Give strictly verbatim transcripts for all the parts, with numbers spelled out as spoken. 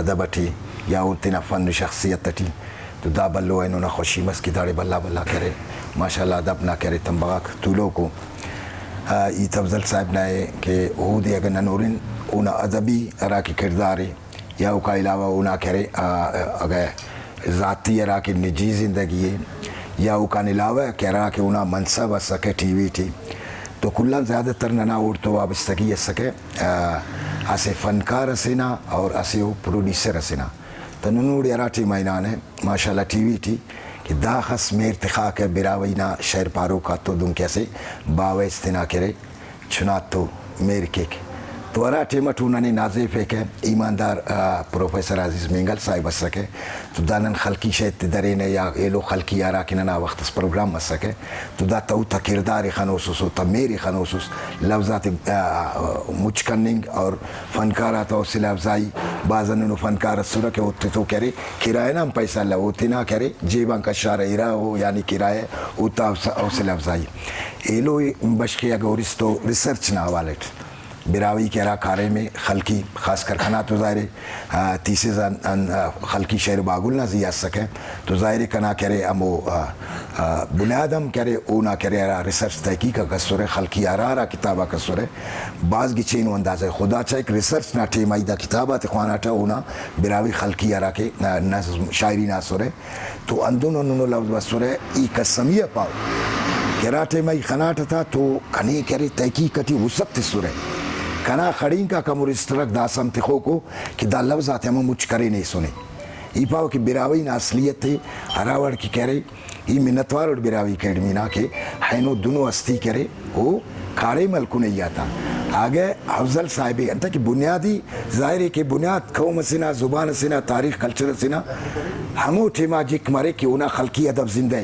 ادب اٹی یا او تینا فن و شخصیت اٹی، تو دا بھلو اینو نا خوشی مس کہ داڑے بھلا بھلا کرے۔ ماشاءاللہ ادب نا کرے تمبہ غاک تولوکو۔ آ، ہیت افضل صاحب نا ءِ کہ اودے اگہ نن ہرن، اونا ادبی ہرا کہ کڑدار ءِ یا اوکا علاوہ اونا کرے، آ، اگہ ذاتی ہرا کہ نجی زندگی ءِ یا اوکان علاوہ کہ ہرا کہ اونا منصب اسکہ ٹی وی ٹی، تو کل آن زیادہ تر ننا اوڑتو وابستگی اسکہ، آ، اسہ فنکار اسے نا اور اسہ او پروڈیوسر اسے نا۔ تو نن اوڑے ہرا ٹائم آ ہنانہ ماشاءاللہ ٹی وی ٹی کہ داخس مہر تخاکہ براہوئی نا شئیر پاروک آتو، دنکہ اسہ باوہ اس تینا کرے چناتو مہر کیک۔ تو ہرا ٹائم اٹ او ننے نازیفیکہ، ایماندار، آ، پروفیسر عزیز مینگل صاحب اسکہ، تو دا نن خلقی شئیر تے درینہ یا ایلو خلقی آ ہرا کہ ننا وخت اس پروگرام مسکہ، تو دا تا اوتا کڑدار ءِ خنوسس، اوتا مہر ءِ خنوسس، لوز آتے، آ، مچ کننگ اور فنکار آتا حوصلہ افزائی، بھاز ہندنو فنکار اسرہ کہ اوتے تو کرے کرایہ نا ہم پیسہ الو، او تینا کرے جیب آن کشارہ، ارا او یعنی کرایہ اوتا حوص-، حوصلہ افزائی۔ ایلو بشخ ءِ اگہ ہُرس تو ریسرچ نا حوالہ اٹ براہوئی کہ ہرا کاریم ءِ خلقی، خاص کر کنا تو ظاہر ءِ، آ، تھیسز آن، آن، آ، خلقی شئیر باگل نا زی آ اسکہ، تو ظاہر ءِ کنا کہ ارے ہمو، آ، آ، بنیاد ہم کہ ارے اونا کہ ارے ہرا ریسرچ تحقیق آک اسرہ، خلقی ہرا ہرا کتاب آک اسرہ، بھاز گچینو اندازہ ءِ۔ خدا چاہک ریسرچ نا ٹائم آ ای دا کتاب آتے خواناٹہ، اونا براہوئی خلقی ہرا کہ، آ، نظم شاعری نا اسرہ، تو ہندن ہندنو لوز بسرہ، ای قسمیہ پاو کہ ہرا ٹائم آ ای خناٹہ تا تو کنے کہ ارے تحقیق ٹی وسعت تسرہ۔ کنا خڑینک آک ہم ہُرس ترک داسہ ہم تخوکو کہ دا لوز آتے ہمو مچ کرینے ایسنے۔ ای پاو کہ براہوئی نا اصلیت ءِ ہرا وڑ کہ کہ ارے ای منت وار اٹ براہوئی اکیڈمی نا کہ اینو دنو ہستی کہ ارے او کاریم ہلکنے ای آتا۔ اگہ افضل صاحب ءِ انتئے کہ بنیادی ظاہر ءِ کہ بنیاد قوم اسے نا، زبان اسے نا، تاریخ کلچر اسے نا ہمو ٹائما جک مریک کہ اونا خلقی ادب زندہ ءِ۔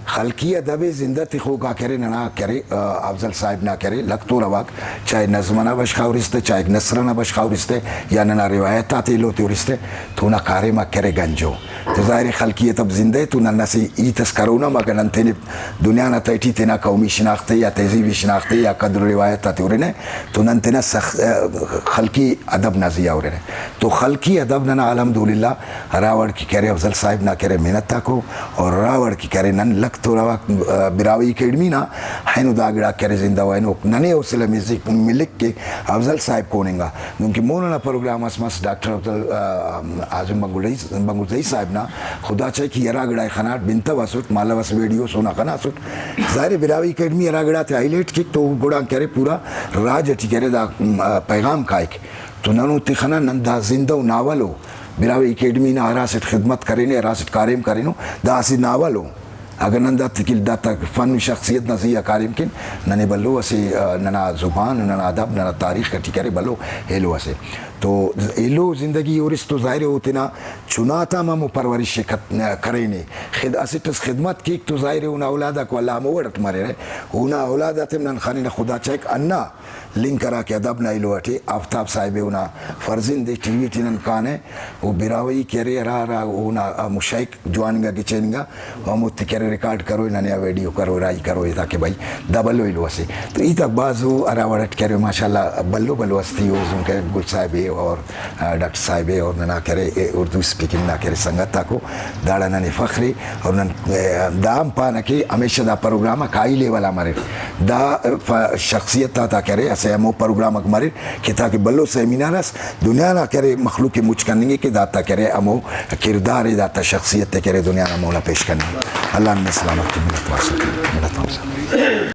خلقی ادب ءِ زندہ تخوک آ کہ ارے ننا کہ ارے، آ، افضل صاحب نا کہ ارے لکھ تو رواک، چاہے نظم ئنا بشخ آ ہُرس تہ، چاہے نثر ئنا بشخ آ ہُرس تہ، یا ننا روایت آتے ایلو تے ہُرس تہ، تو اونا کاریم آک کہ ارے گنجو۔ تو ظاہر ءِ خلقی ادب زندہ ءِ، تو نن اسہ ہیت اس کرون ہم، اگہ نن تینے دنیا نا تہٹی تینا قومی شناخت ءِ یا تہذیبی شناخت ءِ یا قدر و روایت آتے ہُرنہ، تو نن تینا سخ-، آ، خلقی ادب نا زی آ ہُرنہ۔ تو خلقی ادب ننا الحمدللہ ہرا وڑ کہ کہ ارے افضل صاحب نا کہ ارے محنت آکو، اور ہرا وڑ کہ کہ ارے نن لکھ تو روا، آ، براہوئی اکیڈمی نا اینو دا گڑاک کہ ارے زندہ و اینو ننے حوصلہ مزیک ملک کہ افضل صاحب کون انگا۔ دنکہ مون ئنا پروگرام اس مس ڈاکٹر افضل، آ، اعظم بنگلزئی، بنگلزئی صاحب نا، خدا چاہک ای ہرا گڑائے خناٹ بنتواسٹ، مالو اس ویڈیوس اونا خناسٹ۔ ظاہر ءِ براہوئی اکیڈمی ہرا گڑاتے ہائی لائٹ کیک تو گڑا کہ ارے پورا راج ٹی کہ ارے دا، آ، پیغام کائک۔ تو نن اوتے خنا، نن دا زندہ و ناول ءُ۔ براہوئی اکیڈمی نا ہرا اسٹ خدمت کرینے، ہرا اسٹ کاریم کرینو، دا اسہ ناول ءُ۔ اگہ نن داتے کل داتا فن و شخصیت نا زی آ کاریم کن، ننے بھلو اسہ، آ، ننا زبان، ننا ادب، ننا تاریخ ٹی کرے بھلو ایلو اسے۔ تو ایلو زندگی ہُرس تو ظاہر ءِ او تینا چنا تا ہم ہمو پرورش ءِ کت-، کرینے۔ خد-، اسٹ اس خدمت کیک تو ظاہر ءِ اونا اولاد آک ولدا ہمو وڑ اٹ مریرہ۔ اونا اولاد آتے ہم نن خننہ خدا چاہک ہندا لنک ہرا کہ ادب نا ایلو اٹی آفتاب صاحب ءِ، اونا فرزند ءِ، ٹی وی ٹی نن کانہ، او براہوئی کہ ارے ہرا ہرا اونا ہمو شئیک جوان انگا گچین انگا، و ہموتے کہ ارے ریکارڈ کروئے، ننے آ ویڈیو کروئے، راہی کروئے، تاکہ بھئی دا بھلو ایلو اسے۔ تو ہیت آک بھاز ءُ ہرا وڑ اٹ کہ ارے ماشاءاللہ بھلو بھلو ہستی ءُ، دنکہ گل صاحب ءِ اور، آ، ڈاکٹر صاحب ءِ اور ننا کہ ارے اردو اسپیکنگ نا کہ ارے سنگت آکو، داڑا ننے فخر ءِ۔ اور نن، آ، دا ہم پانہ کہ ہمیشہ دا پروگرام آک ہائی لیول آ مریر۔ دا، آ، ف-، شخصیت آتا کہ ارے اسہ ہمو پروگرام آک مریر کہ تاکہ بھلو سیمینار اس دنیا نا کہ ارے مخلوق ءِ مچ کننگے کہ داتا کہ ارے ہمو کردار ءِ، داتا شخصیت ءِ کہ ارے دنیا نا مونا پیش کننگے۔ اللہ نمے سلامت کے، منت وار سکے، منت وار سکے۔